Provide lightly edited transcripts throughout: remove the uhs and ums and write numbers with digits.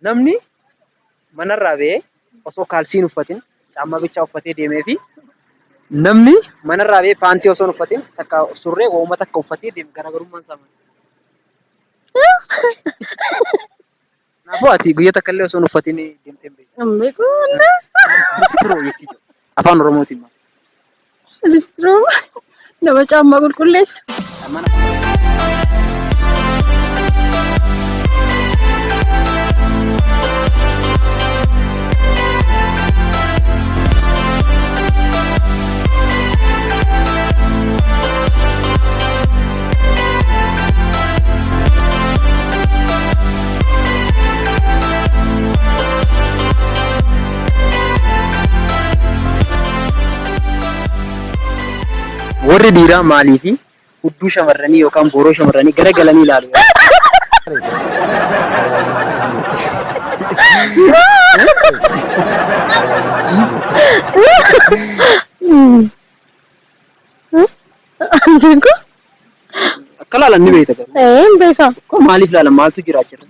Namni manarraa ba'ee osoo kaalsii hin uffatin caammaa bichaa uffatee deemee fi namni manarraa ba'ee paantii osoo hin uffatin takka surree wooma takka uffatee deemu garaagarummaan isaa maali? Kanaafuu ati guyyaa takka illee osoo hin uffatin deemtee hin beektu. Hin beeku. Listiroo jechuudha. Afaan Oromootiin maal? Listiroo nama caammaa qulqulleessu. Mana Warri dhiiraa maaliifi hudduu shamarranii yookaan booroo shamarranii gara galanii ilaalu? Beeku? Akka laalan ni beekta garuu. Ee hin beeka. Koo maaliif laalan maaltu jira achirra?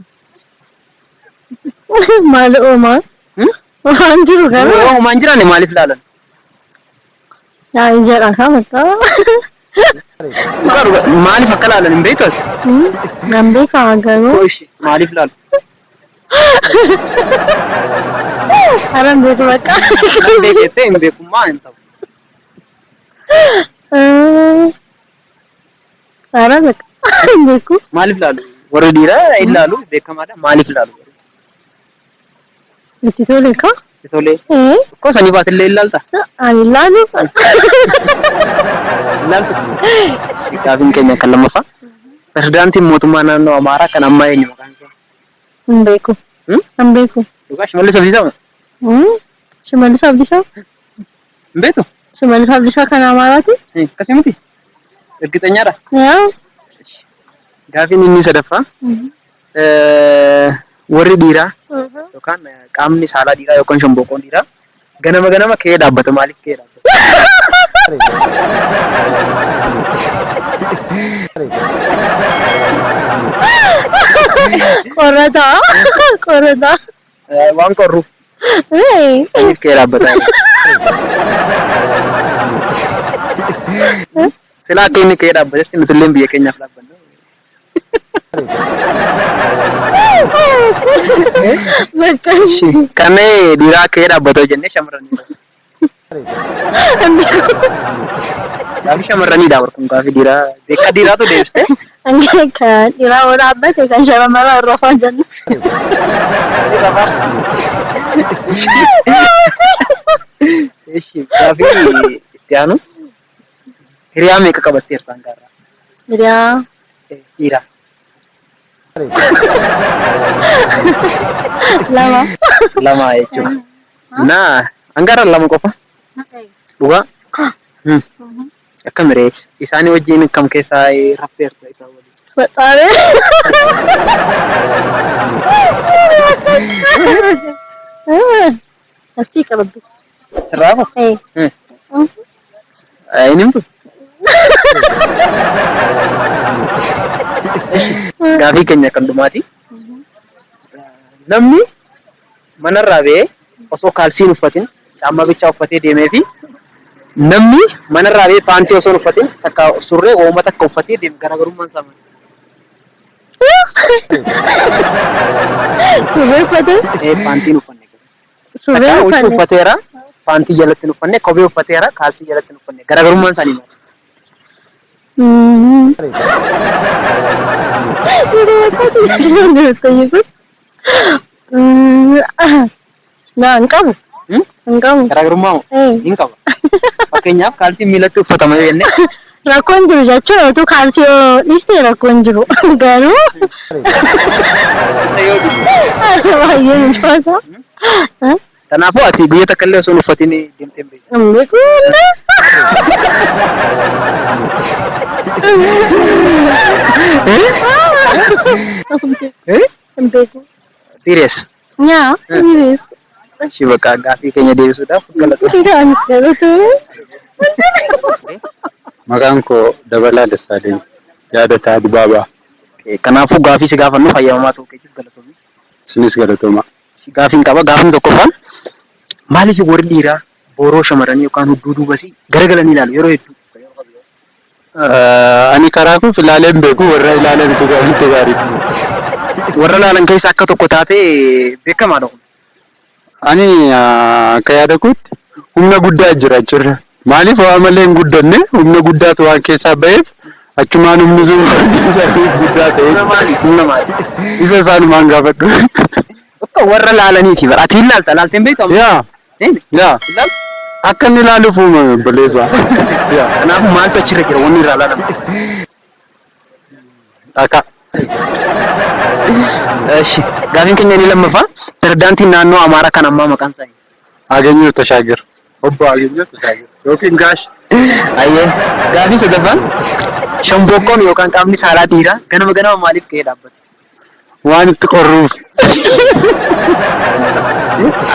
Maal oomaa? Waan jiru garuu. Yoo homaan jiraanne maaliif laalan? Yaa jedha kaa bakka. Dhugaa dhugaa maaliif akka laalan hin beektu ati? Nan beeka garuu. Koo ishee maaliif laalu? Ara hin beeku bakka. Nan beekettee hin beekummaa hin ta'u. Ara bakka. Hin beeku. Maaliif laalu? Warri dhiiraa hin laalu beekamaadha. Maaliif laalu? Itti tole kaa. Itti tolee. Ee. Koo sanii baatillee hin laalta? Ani laalu. Hin laaltu? Gaafiin keenya kan lammaffaa. Pirezidaantiin mootummaa naannoo Amaaraa kan ammaa eenyu maqaan isaa? Hin beeku. Hin beeku. Dhugaa Shimallis Abdiisaa moo? Shimallis Abdiisaa? Hin beektu? Shimallis Abdiisaa kan Amaaraati? Akkasii miti? Ergixanyaadha? Yaa. Gaafiin inni sadaffaa warri dhiiraa yookaan qaamni saalaa dhiiraa yookaan shomboqqoon dhiiraa ganama ganama ka'ee dhaabbata maaliif ka'ee dhaabbata? Qorataa. Qorataa. Waan qorruuf Ee. saniif ka'ee dhaabbata. Silaa akka inni ka'ee dhaabbatetti nutillee biyya keenyaaf dhaabbanna. Bakka. Kan dhiiraa ka'ee dhaabbata jennee shamarranii. Gaaffii shamarraniidha bar kun gaaffii dhiiraa. Beekaa dhiiraatu deebiste. Kan dhiiraa yoo dhaabbate kan shamarraa irra afaan jenna. Eshi gaaffii itti aanu. Hiriyaa meeqa qabatteerta hanga har'aa? Hiriyaa Dhiira. lama. Lama jechuudha. Naa hanga har'a lama qofa. Dhugaa? Akkam ree? Isaanii wajjin kam keessaa rafteerta isaan waliin? Baxaaree. Asii qabaddu. Sirraa moo? Ee. Hin himtu? Gaafii keenya kan dhumaati. Namni manarraa ba'ee osoo kaalsii hin uffatin caammaa bichaa uffatee deemee fi namni manarraa ba'ee paantii osoo hin uffatin takka surree wooma takka uffatee deemu garaagarummaan isaa maali? Surree uffatee? Ee paantii hin uffanne. Surree Takka huccuu uffanne. uffateera paantii jalatti hin uffanne kophee uffateera kaalsii jalatti hin uffanne garaagarummaan isaanii maali? Naa hin qabu. Hin qabu. Garaagarummaa moo? Hin qaba. Fakkeenyaaf kaalsiin miilatti uffatama yoo jenne Rakkoon jiru jechuun utuu kaalsii yoo dhiiste rakkoon jiru. Garuu yoo dhiiste. baay'ee ulfaata. Kanaafuu ati guyyaa takka illee osoo hin uffatin deemtee hin beektu. Hin beeku. Hin beeku. Serious. Yaa. Serious. Ishii bakka gaaffii keenya deebisuudhaaf galata. Anis galatoomi. Maqaan koo Dabalaa Dassaaleny Yaadataa Dibaabaa. Kanaafuu gaaffii si gaafannu fayyamamaa ta'uu keetiif galatoomi. Isinis galatoomaa. Gaafiin qaba. Gaafiin tokkoffaan maaliif warri dhiiraa booroo shamarranii yookaan hudduu duubasii garagalanii ilaalu yeroo hedduu? Ani karaa koof ilaalee hin beeku warra ilaalantu gaariitu gaariidha. Warra ilaalan keessa akka tokko taatee beekamaadha kun. Ani akka yaada kootti humna guddaa jira achirra. Maaliif waa malee hin guddanne humna guddaatu waan keessaa ba'eef achumaan humni sun guddaa ta'e. Humna maali? Humna maali? Isa isaanumaan gaafadhu. Akka warra laalaniiti bara. Ati hin laalta laaltee hin beektu amma? Yaa Deemi. yaa Hin laaltu? akka inni ilaaluuf uumame obboleessa. Yaa Kanaafuu maaltu achirra jira wanni irraa ilaalamu? Dhakaa. Eshi. Gaafiin keenya inni lammaffaa pirezidaantiin naannoo Amaaraa kan ammaa maqaan isaa eenyu? Agenyoo Tashaagir. Obbo Agenyoo Tashaagir. Yookiin Gaash. Ayyee. Gaafii sadaffaan shomboqqoon yookaan qaamni saalaa dhiiraa ganama ganama maaliif ka'ee dhaabbata? Waan itti qorruuf.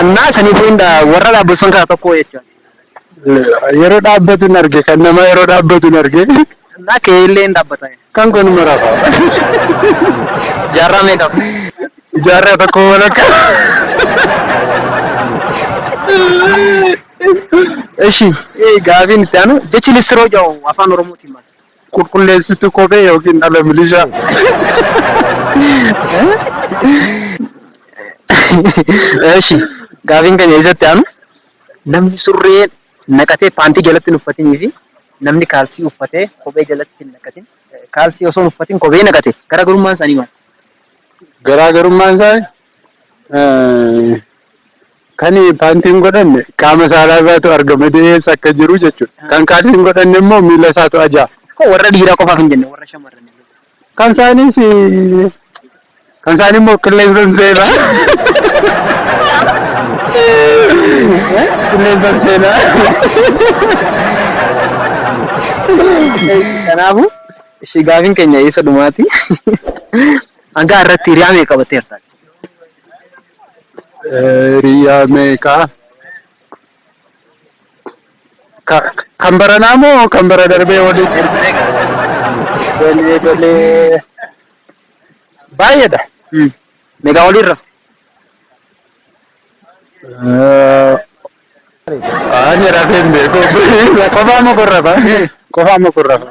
Annaa saniifuu hin warra dhaabbatu san kana tokko jechuudha. Yeroo dhaabbatu hin arge kan nama yeroo dhaabbatu hin arge. Annaa ka'ee illee hin dhaabbata. Kan kun marafa. Jaarraa meeqa? Jaarraa tokko walakka. Eshi gaafiin itti aanu jechi listiroo jedhamu afaan Oromootiin maal? Qulqulleessituu kophee yookiin dhala milishaa. Eshi gaafiin keenya isatti aanu namni surree naqatee paantii jalatti hin uffatinii fi namni kaalsii uffatee kophee jalatti hin naqatin kaalsii osoo hin uffatin kophee naqate garaagarummaan isaanii maal? Garaagarummaan isaa kan paantii hin godhanne qaama saalaa isaatu argama dhiyeessa akka jiru jechuudha. Kan kaalsii hin godhanne immoo miila isaatu ajaa. Koo warra dhiiraa qofaaf hin jenne warra shamarranii. Kan isaaniis kan isaanii immoo qilleensa hin seenaa. Qilleensa hin seenaa. Kanaafuu ishee gaafiin keenya isa dhumaati. Hanga irratti hiriyaa meeqa qabatteerta? Hiriyaa meeqa? Kan baranaa moo kan bara darbee waliin? Galee galee baay'eedha. Meeqa waliin rafte? Ani rafee hin beeku. Qofaa ma korrafa? Qofaa ma korrafa?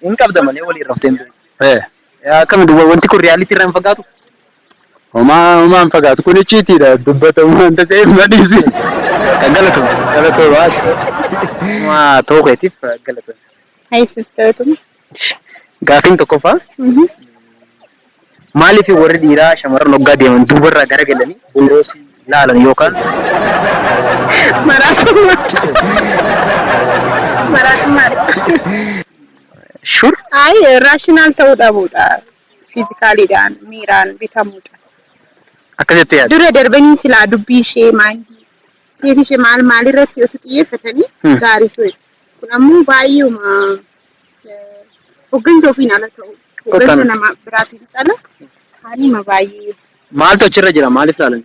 Hin qabda malee waliin raftee hin beeku. Eh. Akkami duwwaa wanti kun riyaalitii irraa hin fagaatu? Homaa homaa hin fagaatu. Kun icciitiidha. Dubbatamu wanta ta'eef na dhiisi. Kan galatoome. Galatooma. Homaa ta'uu keetiif galatoome. Ayisis galatoomi. Gaafiin tokkoffaa maaliif warri dhiiraa shamarran hoggaa deeman duubarraa garagalanii booroosi laalan yookaan Maraatummaa. Maraatummaadha. Sure? Ay rational ta'uu dhabuudha. Physicaliidhaan miiraan bitamuudha. Akka jettee yaadda. Dura darbanii silaa dubbii ishee maayindii seerri ishee maal maal irratti osoo xiyyeeffatanii gaarii ture. Kun ammoo baay'eema hoggansa ofiin ala ta'u. Hoggansa nama biraatiinis ala haalima baay'ee. Maaltu achirra jira? Maaliif laalan?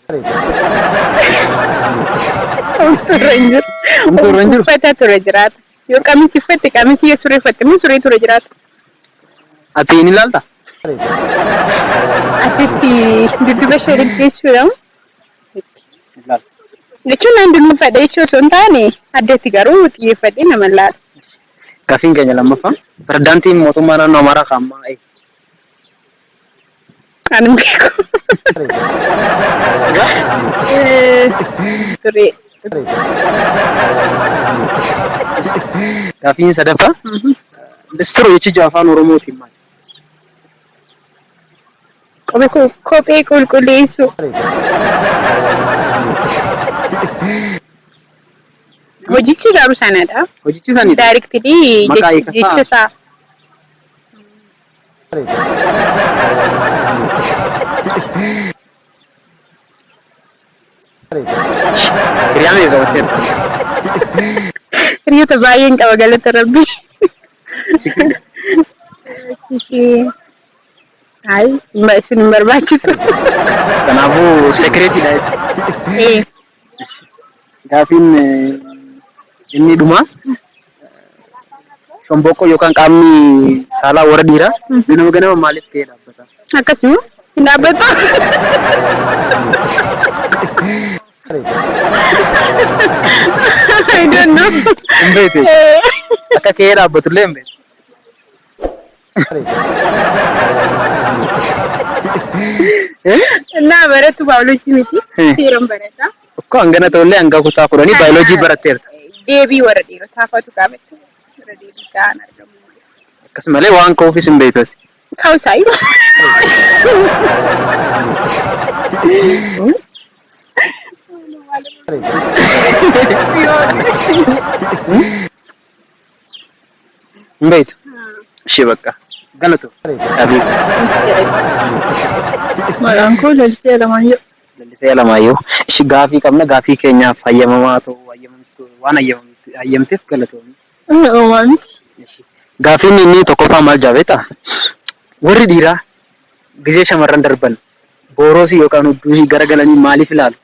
Homtuu irra hin jiru. Homtuu irra hin jiru? Uffata ture jiraata. Yoo qamisii uffatte qamisii yoo suree uffatte immoo suree ture jiraata. Ati hin ilaalta? Asitti dudduuba ishee jechuudha. Ilaalta. Jechuun nan dunuunfadha jechuu osoo hin taane addatti garuu xiyyeeffadhee nama laala. Gaafiin keenya lammaffaa. Pirezidaantiin mootummaa naannoo Amaaraa kan ammaa eenyu? Ani hin beeku. Ture. Gaafiin sadaffaa. Listiro jechi afaan Oromootiin maali? Kophee qulqulleessuu. Hojichi garuu sanadha. Hojichi sanidha. Directly Maqaa hiika isaa. jecha isaa. Hiriyaa meeqa qabatteerta? Hiriyoota baay'een qaba galata rabbii. Ayi isin hin barbaachisu. Kanaafuu sekireetiidha jechuudha. Ee. Gaafiin inni dhumaa shomboqqoo yookaan qaamni saalaa warra dhiiraa ganama ganama maaliif ka'ee dhaabbata? Akkasuma. Hin dhaabbatu. I don't know. Hin beektu. Akka ka'ee dhaabbatullee hin beektu. Innaa barattu baayoloojii miti. Seeran barata. Tokko hangana ta'ullee hanga kutaa 10 baayoloojii baratteerta. Deebii warra dhiirotaa fa'atu gaafatti. Warra deebii ga'aan argamu. Akkasumallee waan ka'uufis hin beektu. Ta'uu isaa Hin beektu. Ishee bakka. Galatu. Dhabii. Maqaan koo Lalisee Alamaayyoo. Lalisee Alamaayyoo. Ishee gaafii qabna gaafii keenyaaf hayyamamaa ta'uu hayyamamtu waan hayyamteef galatoomi. Homaa miti. Gaafiin inni tokkoffaa maal jaa beektaa? Warri dhiiraa gizee shamarran darban booroosii yookaan hudduusii garagalanii maaliif ilaalu?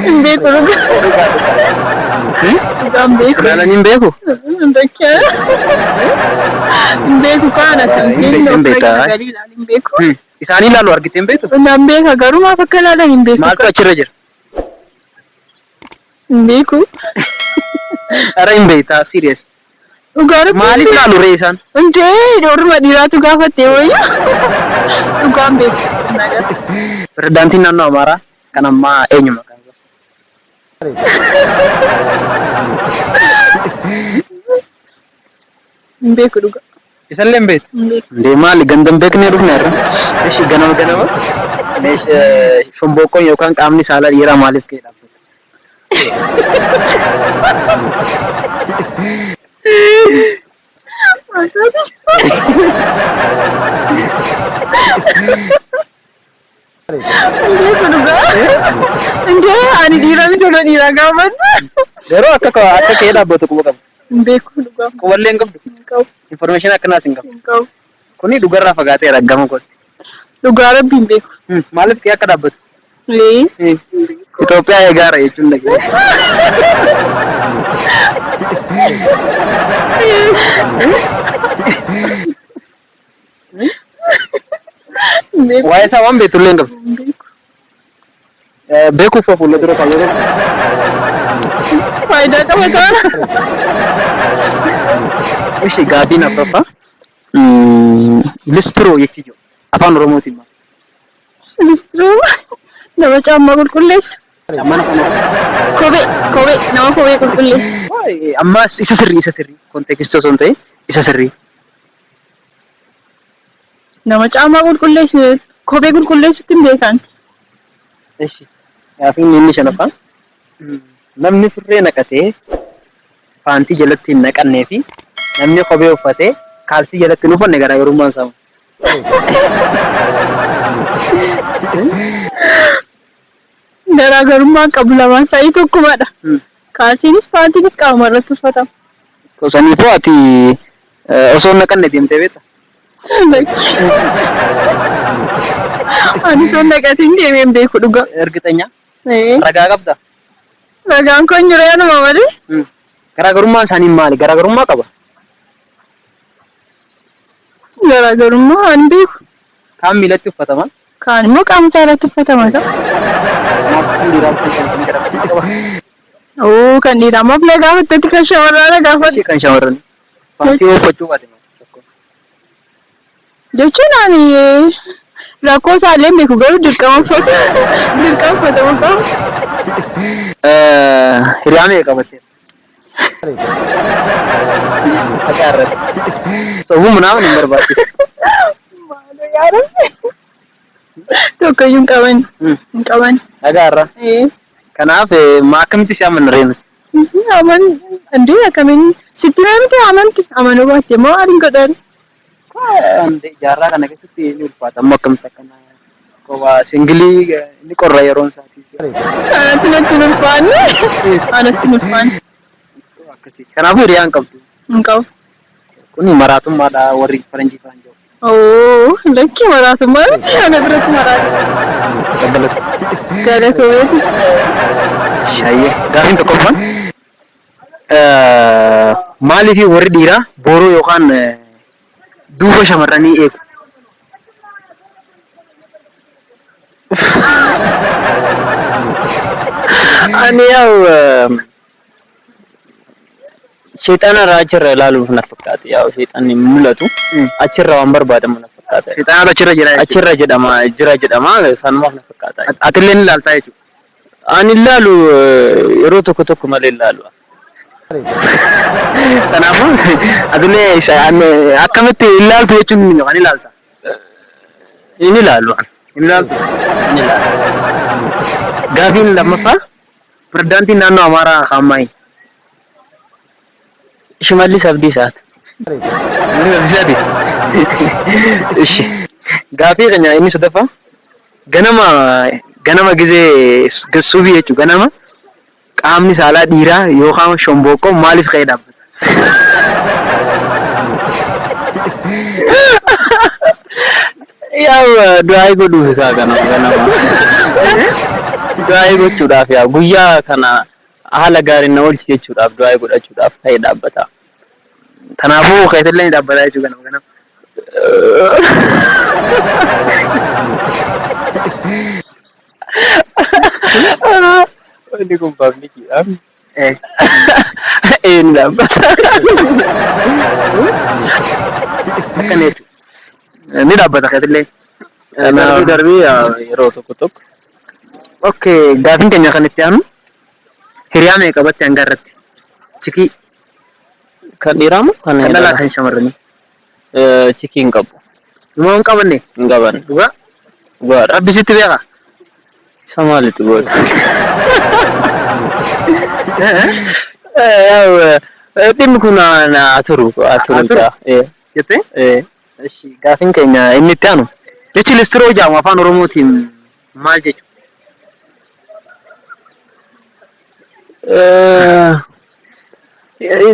Hin beeku dhugaa. Dhugaa hin beeku. Ilaalanii hin beeku? Hin beeku. Hin beeku kaan akkamitti Hin ofirra beektaa. garagalii ilaalu hin beeku. Isaanii ilaalu argitee hin beektu? Nan beeka garuu maaf akka ilaalan hin beeku. Maaltu achirra jira? Hin beeku. Ara hin beektaa serious. Dhugaa rabbi. Maaliif ilaalu ree isaan? Indee orma dhiiraatu gaafatte wayya. Dhugaan beeku. Pirezidaantiin naannoo Amaaraa kan ammaa eenyu maqaan isaa? Hin beeku dhugaa. Isallee hin beektu? Hin beeku. Indee maali ganda hin beeknee dhufne irra? Ishi ganama ganama meeshaa shomboqqoon yookaan qaamni saalaa dhiiraa maaliif ka'ee dhaabbata? Hin beeku dhugaa. Indee ani dhiira miti odoo dhiiraa gaafadhu. Garuu akka akka ka'ee dhaabbatu quba qaba. Hin beeku dhugaa. Quballee hin qabdu. Hin qabu. Information akkanaas hin qabu. Hin qabu. Kuni dhugarraa fagaateera gama kootti. Dhugaa rabbi hin beeku. Maaliif ka'ee akka dhaabbatu? Ee. Itoophiyaa eegaara jechuun dhageenya. Hin beeku. Waa'ee isaa waan beektu illee hin qabdu. Hin beeku. Beekuuf fuula dura kaayyoo qabdu. Faayidaa qaba taana. Ishi gaafiin afuraffaa. Listiroo jechii jiru. Afaan Oromootiin maal? Listiroo nama caammaa qulqulleessu. Caammaan afaan Oromoo. Kophee kophee nama kophee qulqulleessu. Ammaas isa sirrii isa sirrii. Konteekstii osoo hin ta'in isa sirrii. Nama caammaa qulqulleessu kophee qulqulleessutti hin beekan. Ishi gaafiin inni shanaffaa. Namni surree naqatee paantii jalatti hin naqannee fi namni kophee uffatee kaalsii jalatti hin uffanne garaagarummaan isaa maali? Garaagarummaa qabu lamaan isaanii tokkumadha. Kaalsiinis paantiinis qaama irratti uffatama. Saniifuu ati osoo hin naqanne deemtee beektaa? Ani osoo hin naqatiin deemee hin beeku dhugaa. Ergixanyaa? Ee, Ragaa qabdaa? Ragaan kun jiru yanuma malee. Garaagarummaan isaanii maali? Garaagarummaa qaba? Garaagarummaa hin beeku. Kaan miilatti uffatama. Kaan immoo qaama saalatti uffatama ta'a. Kanaaf kan dhiiraa kan shamarranii garaagarummaa qaba. Oo kan dhiiraa maaf na gaafattetti kan shamarraa na gaafadhu. Ishee kan shamarranii. Paantii yoo uffachuu baate maal rakkoo? Jechuun ani rakkoo isaallee hin beeku garuu dirqama uffatu dirqama uffatamuu qaba. Hiriyaa meeqa qabattee? Haqa irratti. Sobuu munaaman hin barbaachisu. Maaloo yaa Rabbi. Tokkoyyuu hin qaban. Hin qaban. Dhagaa irra. Ee. Kanaaf maa akkamitti si amanna ree nuti? Aman indee akkamiin sitti namti amanti amanuu baatte immoo maal hin godhan. Jaarraa kana keessatti ni ulfaata ammoo akkamitti akkana kophaa singilii ni qorra yeroon isaatii. Anatti natti hin ulfaanne. Anatti hin ulfaanne. Akkasii. Kanaafuu hiriyaa hin qabdu. Hin qabu. Kuni maraatummaadha warri faranjii faan jiru. Oo lakki maraatummaa miti ana biratti maraatu. Galata. Galatoomeeti. Shayyee. Gaafiin tokkoffaan maaliif warri dhiiraa booroo yookaan duuba shamarranii eegu? Ani yaa'u sheexana irraa achirra ilaaluuf na fakkaata. Yaa'u sheexanni hin mul'atu. Achirra waan barbaadamu na fakkaata. Sheexanatu achirra jira jechuudha. Achirra jedhama jira jedhama sanumaaf na fakkaata. Atillee ni ilaaltaa jechuudha. Ani ilaalu yeroo tokko tokko malee ilaalu. Kanaafuu atillee akkamitti ilaaltu jechuun kan ilaalta? Hin ilaalu. Hin ilaaltu. Hin ilaalu. Gaafiin lammaffaa pirezidaantiin naannoo Amaaraa Kaammaayii. Shimallis Abdiisaati. Shimallis Abdiisaati. Ishi. Gaafii keenya inni sadaffaa ganama ganama gizee subii jechuun ganama qaamni saalaa dhiiraa yookaan shomboqqoo maaliif ka'ee dhaabbata? Yaa'u du'aa godhuuf isaa kana ganama. Du'aa gochuudhaaf yaa guyyaa kana haala gaariin na oolchi jechuudhaaf du'aa godhachuudhaaf ka'ee dhaabbata. Kanaafuu keetillee ni dhaabbata jechuudha ganama ganama. Wanni kun pablikiidha. Eh. Ee ni dhaabbata. Akkana jechuudha. Ni dhaabbata keetillee. Darbii darbii yeroo tokko tokko. Okay, gaafiin keenya kan itti aanu hiriyaa meeqa qabatte hanga irratti? Chikii Kan dhiiraa moo kan kan dhalaa kan shamarranii? Chikii hin qabu. Numa hin qabanne? Hin qabanne. Dhugaa? Dhugaadha. Rabbi sitti beeka? Isa maalitti goota? Yaa'u dhimmi kun haa turu haa turu Haa turu? isaa. Jettee? Ee. Ishi gaafiin keenya inni itti aanu jechi listiroo jedhamu afaan Oromootiin maal jechuudha?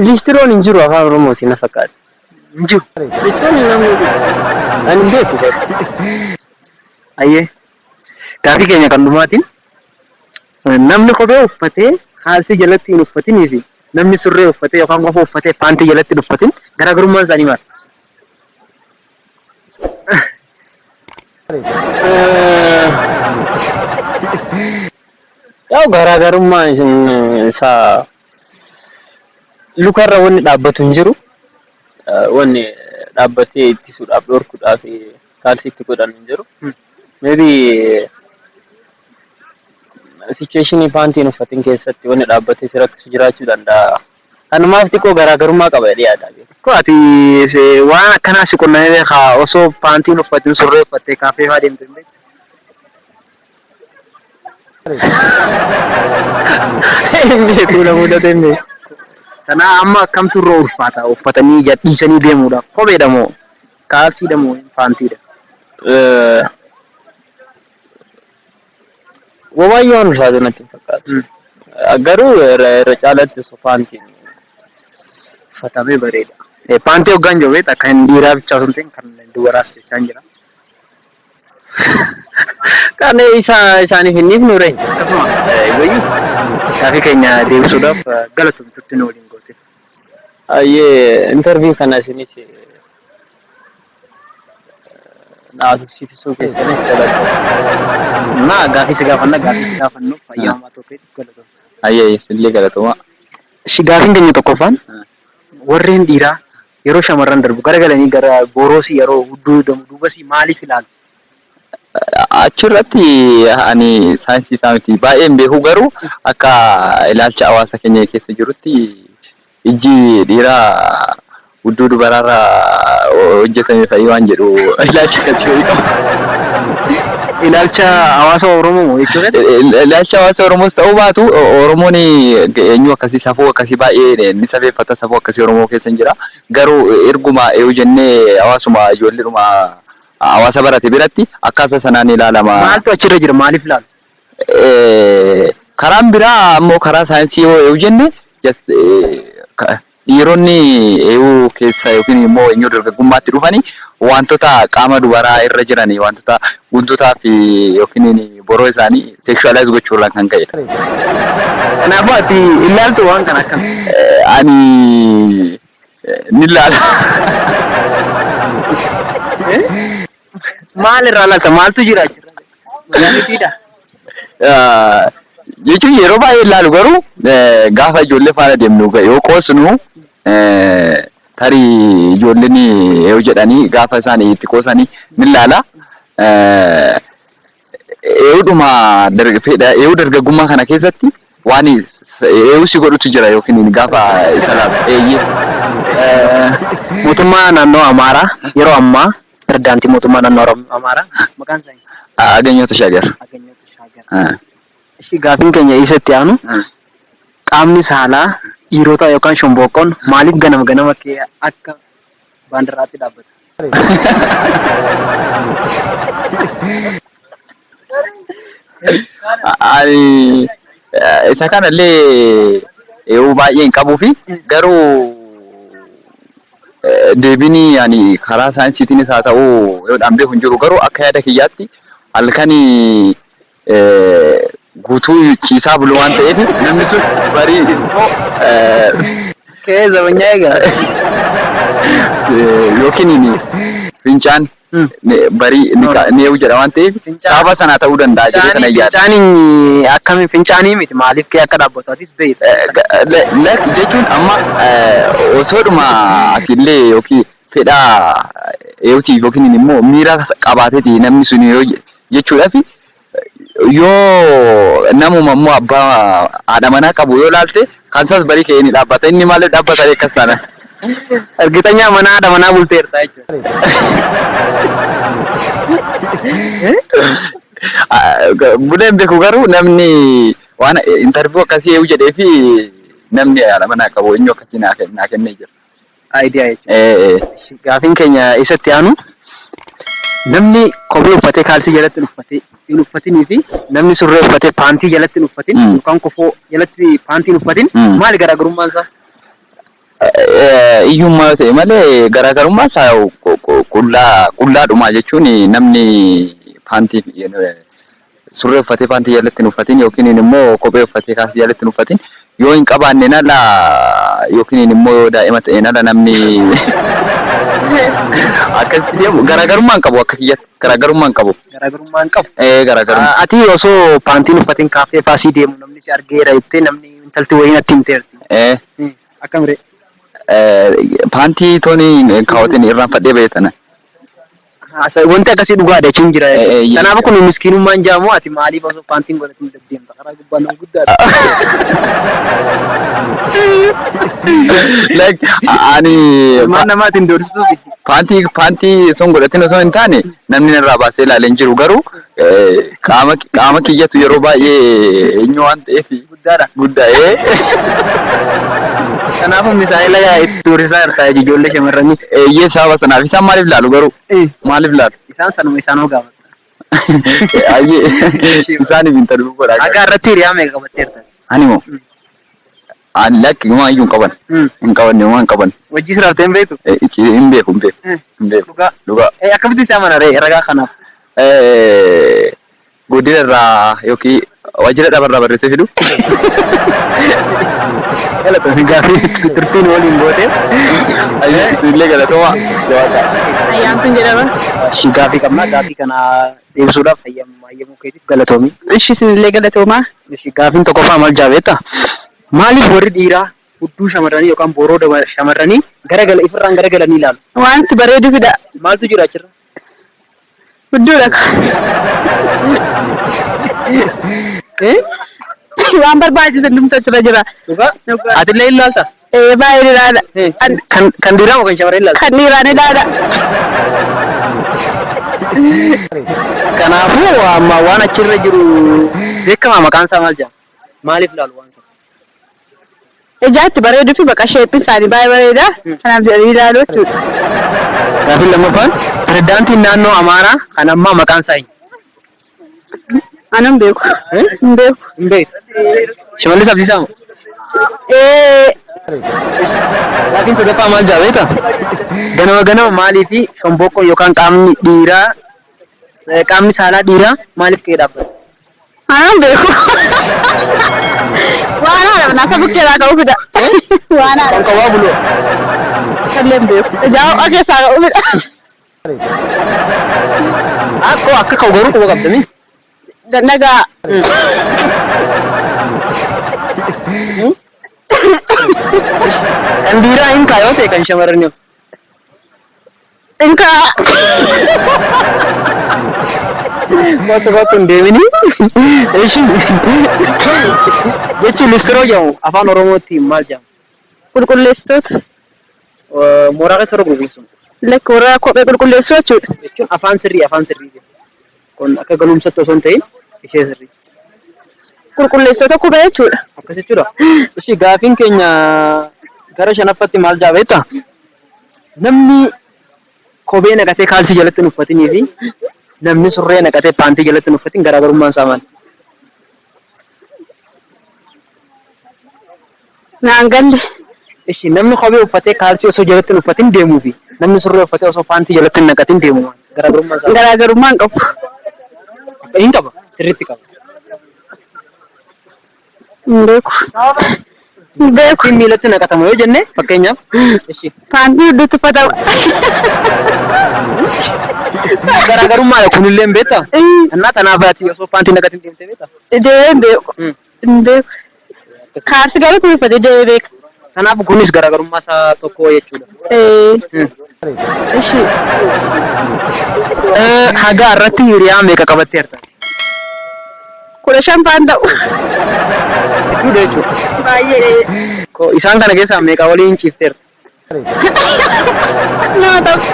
Listiroon hin jiru afaan Oromootiin na fakkaata. Hin jiru. Listiroon namni ani hin beeku garuu. Ayyee. Gaafii keenya kan dhumaatiin namni kophee uffatee kaalsii jalatti hin uffatinii fi namni surree uffatee yookaan kofoo uffatee paantii jalatti hin uffatin garaagarummaan isaanii maal? Yaa'u garaagarummaan isaa lukarra wanni dhaabbatu hin jiru. Wanni dhaabbatee ittisuudhaaf dhorkuudhaaf kaalsii itti godhan hin jiru. Maybe situation paantiin uffatin keessatti wanni dhaabbatee si rakkisu jiraachuu danda'a. Kanumaaf xiqqoo garaagarummaa qaba jedhee yaada. Ko ati waan akkanaa si qunnamee beekaa osoo paantiin uffatin surree uffattee kaafee fa'aa deemte hin beektu? Hin beeku na mudate hin beeku. Kanaa amma akkamtu irra ulfaata uffatanii gadhiisanii deemuudhaaf kopheedha moo kaalsiidha moo paantiidha? Womaayyuu waan ulfaatu natti hin fakkaatu. Garuu irra irra caalatti osoo paantiin uffatamee bareeda. Paantii hoggaan jiru beekta kan dhiiraa bichaa osoo hin ta'in kan dubaraas jechaan jira. Kan isa isaaniif hin dhiifnu ree. Akkasuma wayii gaafii keenya deebisuudhaaf galatoomi turtii nu waliin goote. Ayyee interview kana isinis na haasofsiisuu keessaniif galatoomi. Na gaafii si gaafanna gaafii si gaafannu fayyaa homaa tokko galatoomi. Ayyee isinillee galatoomaa. Ishi gaafiin keenya tokkoffaan warreen dhiiraa yeroo shamarran darbu garagalanii gara booroosii yeroo hudduu duubasii maaliif ilaalu? Achirratti ani saayinsii isaa miti baay'ee hin beeku garuu akka ilaalcha hawaasa keenya keessa jirutti ijji dhiiraa hudduu dubaraarraa hojjetame fa'i waan jedhu ilaalcha akkasii wayii qaba. Ilaalcha hawaasa Oromoo moo jechuudha? Ilaalcha hawaasa Oromoos ta'uu baatu Oromoon eenyu akkasii safuu akkasii baay'ee ni safeeffata safuu akkasii Oromoo keessa hin jira. Garuu erguma yoo jennee hawaasuma ijoolleedhuma hawaasa barate biratti akkaataa sanaan ilaalama. Maaltu achirra jira maaliif ilaalu? Karaan biraa ammoo karaa saayinsii yoo jenne dhiironni eeyuu keessa yookiin immoo eenyu dargaggummaatti dhufanii wantoota qaama dubaraa irra jiran wantoota guntutaa fi yookiin boroo isaanii sexualize gochuurraan kan ka'edha. Kanaafuu ati ilaaltu waan kana akkam? Ani ni ilaala. Maal irraa laalta? Maaltu jira achirra? Magaalitiidha. Jechuun yeroo baay'ee ilaalu garuu gaafa ijoollee faana deemnu yoo qoosnu tarii ijoolleen yoo jedhanii gaafa isaan itti qoosanii ni ilaala. Eewudhuma eewuu dargaggummaa kana keessatti waan eewuu si godhutu jira yookiin gaafa isa laalu. Eeyyee. Mootummaa naannoo Amaaraa yeroo ammaa pirezidaantii mootummaa naannoo Amaaraa maqaan isaa eenyu? Aganyoo Tashaagar. Aganyoo Tashaagar. Ishi gaafiin keenya isa itti aanu qaamni saalaa dhiirotaa yookaan shomboqqoon maaliif ganama ganama kee akka baandiraatti dhaabbata? Ani isa kanallee eewuu baay'ee hin qabuu fi garuu deebiin ani karaa saayinsiitiinis haa ta'u yoodhaan beeku hin jiru garuu akka yaada kiyyaatti halkan guutuu ciisaa bulu waan ta'eef namni sun barii immoo Kee zabanyaa egaa. yookiin fincaan barii ni eewu jedha waan ta'eef sababa sanaa ta'uu danda'a jedhee kana yaada. Fincaanii akkamiin fincaanii miti maaliif kee akka dhaabbatu atis beekta. Jechuun amma osoodhuma atillee yookiin fedhaa eewutii yookiin immoo miira qabaateeti namni sun yoo jechuudhaaf yoo namuma immoo abbaa haadha manaa qabu yoo laalte kan isaas barii ka'ee ni dhaabbata inni maaliif dhaabbata akkas taana. Ergitanya mana haadha manaa bulteerta jechuudha. Buleen beeku garuu namni waan intarviyuu akkasii eewu jedhee fi namni haadha manaa qabu eenyu akkasii naa kennee jira. Idea jechuudha. Gaafiin keenya isatti aanu namni kophee uffatee kaalsii jalatti hin uffatee hin uffatinii fi namni surree uffatee paantii jalatti hin uffatin yookaan kofoo jalatti paantii hin uffatin maali garaagarummaan isaa? Iyyummaa yoo ta'e malee garaagarummaa isaa qullaa qullaadhuma jechuun namni paantii surree uffatee paantii jalatti hin uffatin yookiin immoo kophee uffatee kaalsii jalatti hin uffatin yoo hin qabaanne nala yookiin immoo yoo daa'ima ta'e nala namni akkasitti deemu garaagarummaa hin qabu akka kiyyatti garaagarummaa hin qabu. Garaagarummaa hin qabu. Ee garaagarummaa. Ati osoo paantiin uffatin kaaffee faasii deemu namni si argeera jettee namni intalti wayii natti himteerti. Ee Akkam ree? Paantii tooni kaawwateen irraanfadhee ba'e sana. Wanti akkasii dhugaadha jechuun jira. Kanaaf kun miskiinummaan jaamoo ati maaliif osoo paantiin godhatin deddeemta karaa gubbaa nama guddaadha. Like ani Ilmaan namaatiin doorsisuuf. Paantii sun godhatin osoo hin taane namni narraa baasee ilaalee hin jiru garuu qaama qaama kiyyatu yeroo baay'ee eenyu waan ta'eef Guddaadha. Guddaa'ee. Kanaafuu misaa'ela itti tuurisaa jirta ijoollee shamarranii. Eeyyee sababa sanaaf isaan maaliif laalu garuu maaliif laalu? Isaan sanuma isaanoo gaafata. Ayyee isaaniif hin ta'u godhaa. Haga irratti hiriyaa meeqa qabatteerta? Ani moo? Ani lakki homaa iyyuu hin qaban. Hin qabanne homaa hin qaban. Wajjii siraaftee hin beektu? Hin beeku hin beeku. Hin beeku. Dhugaa. Dhugaa. Akkamitti si amana ree ragaa kanaaf? Godina irraa yookiin waajjira dhabarraa barreessee fidu. Galatoomi gaaffii turtiin waliin goote. Ayyee isinillee galatoomaa. Jabaadhaa. Ayyaantuun jedhama. Ishii gaaffii qabna. Gaaffii kana deebisuudhaaf hayyamuu keetiif galatoomi. Ishi isinillee galatoomaa. Ishii gaaffiin tokkoffaa maal jaabeetta? Maaliif warri dhiiraa hudduu shamarranii yookaan boroo shamarranii garagala ifirraan garagalanii ilaalu? Wanti bareedu fida. Maaltu jira achirra? Hudduudha. Waan barbaachisan hundumtu achirra jira. Dhugaa? Dhugaa. Atillee ilaalta? Ee baay'ee ilaala. Kan dhiiraa moo kan shamarree ilaalta? Kan dhiiraan ilaala. Kanaafuu amma waan achirra jiru beekamaa maqaan isaa maal jedhama? Maaliif ilaalu waan sana? Ijaatti bareeduu fi baqa sheeppi isaanii baay'ee bareeda. Kanaaf jedhanii ilaaluu jechuudha. Gaaffiin lammaffaan pirezidaantiin naannoo Amaaraa kan ammaa maqaan isaa eenyu? Ana hin beeku. Hin beeku. Hin beektu. Shimallis Abdiisaa moo? Ee Gaaffiin sadaffaa maal jedha beektaa? Ganama ganama maalii fi shomboqqoo yookaan qaamni dhiiraa qaamni saalaa dhiiraa maaliif ka'ee dhaabbata? Ana hin beeku. Waan haadha manaa akka bukkeedhaa qabu fida. Waan haadha. Kan qawwaa buloo. Kallee hin beeku. Ijaa ho'a keessaa qabu fida. Akkoo akka ka'u garuu quba qabdami. Nagaa. Kan dhiiraa hin kaa yoo ta'e kan shamarranii. Inkaa. Kottu kottu hin deemini. Ishi. Jechi listiroo jedhamu afaan Oromootti maal jedhama? Qulqulleessitoota. Mooraa keessa warra qulqulleessu. Lakki warra kophee qulqulleessuu jechuudha. Jechuun afaan sirrii afaan sirrii. Kun akka galumsatti osoo hin ta'in ishee sirrii. Qulqulleessitoota kophee jechuudha. Akkas jechuudha. Ishi gaafiin keenya gara shanaffatti maal jedha beektaa? Namni kophee naqatee kaalsii jalatti hin uffatinii fi namni surree naqatee paantii jalatti hin uffatin garaagarummaan isaa maali? Naan galle. Ishi namni kophee uffatee kaalsii osoo jalatti hin uffatin deemuu fi namni surree uffatee osoo paantii jalatti hin naqatin deemu maali? Garaagarummaan isaa maali? Garaagarummaa hin qabu. Hin qaba. Sirriitti qaba. Hin beeku. Hin beeku. Kaalsiin miilatti naqatama yoo jenne fakkeenyaaf ishi Paantii hedduutti uffatama. Garaagarummaadha kunillee hin beektaa? Innaa tanaaf ati osoo paantii naqatin deemtee beektaa? Deemee hin beeku. Hin beeku. Kaalsii garuu kun uffatee deemee beeka. Kanaaf kunis garaagarummaa isaa tokko jechuudha. Ishi. Hagaa irratti hiriyaa meeqa qabattee argate? 15 faan ta'u. Hedduudha jechuudha. Baay'ee. Isaan kana keessaa meeqa waliin ciifteerta? Nama tokko.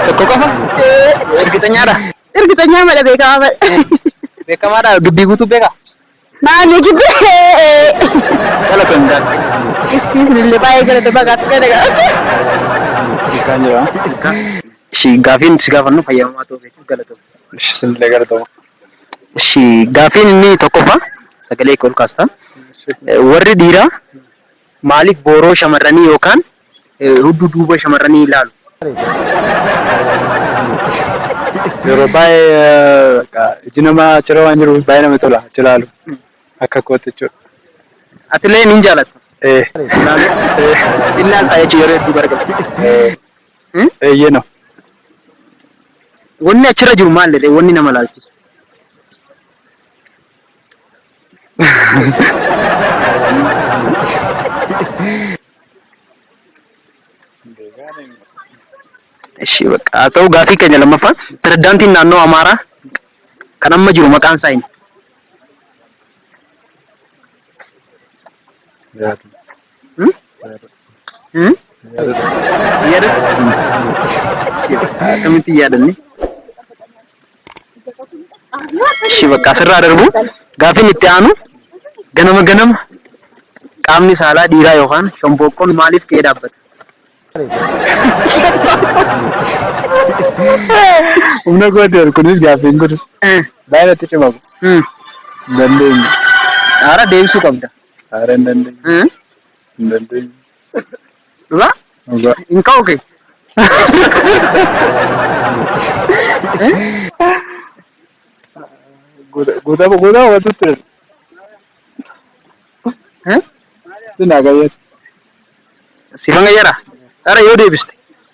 Tokko qofa? Ergixanyaadha? Ergixanyaa mala beekamaa mala. Beekamaadha dubbii guutuu beekaa? Maali gidduu? Galatoon gaaffii. Isinillee baay'ee galata baqaaf gala gaafate. Ilkaan jira. Ishi gaafiin si gaafannu fayyamamaa ta'uu keetiif galatoom. Isinillee galatoma. Ishi gaafiin inni tokkoffaa sagalee kee ol kaasta. Warri dhiiraa maaliif booroo shamarranii yookaan hudduu duuba shamarranii ilaalu? Yeroo baay'ee bakka iji namaa achirra waan jiruuf baay'ee namatti tola achi ilaalu. Akka kootti jechuudha. Atilee nin jaalatta. Ee. Ilaalu. Ilaalta jechuun yeroo hedduu gargaara. Ee. Eeyyee no. Wanni achirra jiru maal jedhee wanni nama laalchisu? Ishii bakka haa ta'u gaaffii keenya lammaffaa pirezidaantiin naannoo Amaaraa kan amma jiru maqaan isaa eenyu? Hmm? Hmm? Yaadatu? Akkamitti hin yaadanne? Ishii bakka asirraa darbu gaaffiin itti aanu ganama ganama qaamni saalaa dhiiraa yookaan shomboqqoon maaliif ka'ee dhaabbata? Humna kooti ol kunis gaaffiin kunis baay'ee natti cima. Hin dandeenye. Haara deebisuu qabda. Haara hin dandeenye. Hin dandeenye. Dhugaa? Dhugaa. Hin ka'u kee? Guutaa guutaa hubatu ture. Sinaa gayyatu. Sifan gayyara. Dhara yoo deebiste.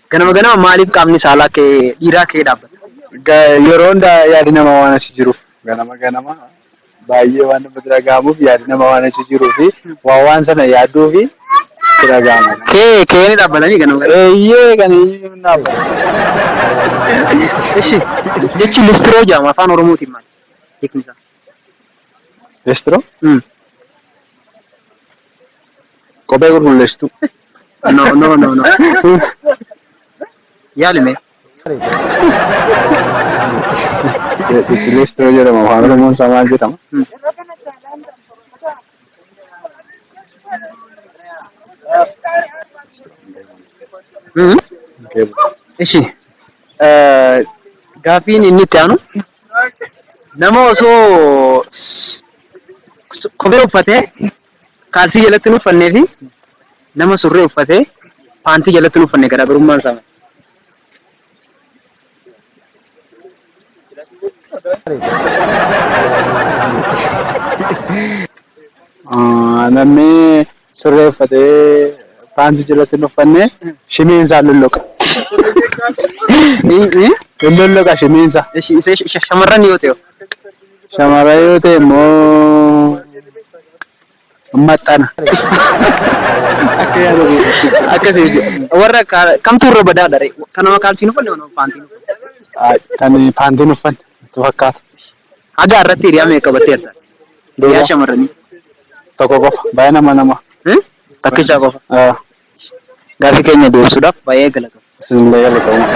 Ganama ganama maaliif qaamni saalaa kee dhiiraa kee dhaabbata? Yeroo hundaa yaadi namaa waan achi jiruuf ganama ganama baay'ee waan namatti dhaga'amuuf yaadi namaa waan achi jiruu fi waan waan sana yaadduu fi itti dhaga'ama. Kee kee ni dhaabbatanii ganama ganama. Eeyyee kan inni dhaabbata. Ishi jechi listiroo jedhama afaan Oromootiin maali? Hiikni isaa. Listiroo? Kophee qulqulleessituu. No no no no. Yaali mee. Jechi listiroo jedhama afaan Oromoon isaa maal jedhama? Ishi gaaffiin inni itti aanu nama osoo kophee uffatee kaalsii jalatti hin uffannee fi nama surree uffatee paantii jalatti hin uffanne garaagarummaan isaa maali? Namni surree uffatee Paantii jalatti hin uffanne shimiin isaa lolloqa. Hin lolloqa shimiin isaa. Ishi isa shamarran yoo ta'e. Shamarran yoo ta'e immoo maxxana. Akka yaada kootti. Akkasii jechuudha. Warra kamtu irra badaadha ree? Kan nama kaalsii hin uffanne moo nama paantii hin uffanne? Kan paantii hin uffanne natti fakkaata. Haga irratti hiriyaa meeqa qabatteerta? Hiriyaa shamarranii. Tokko qofa. Baay'ee nama nama. Takkichaa qofa. Gaaffii keenya deebisuudhaaf baay'ee galatoomi. Isinillee galatoomaa.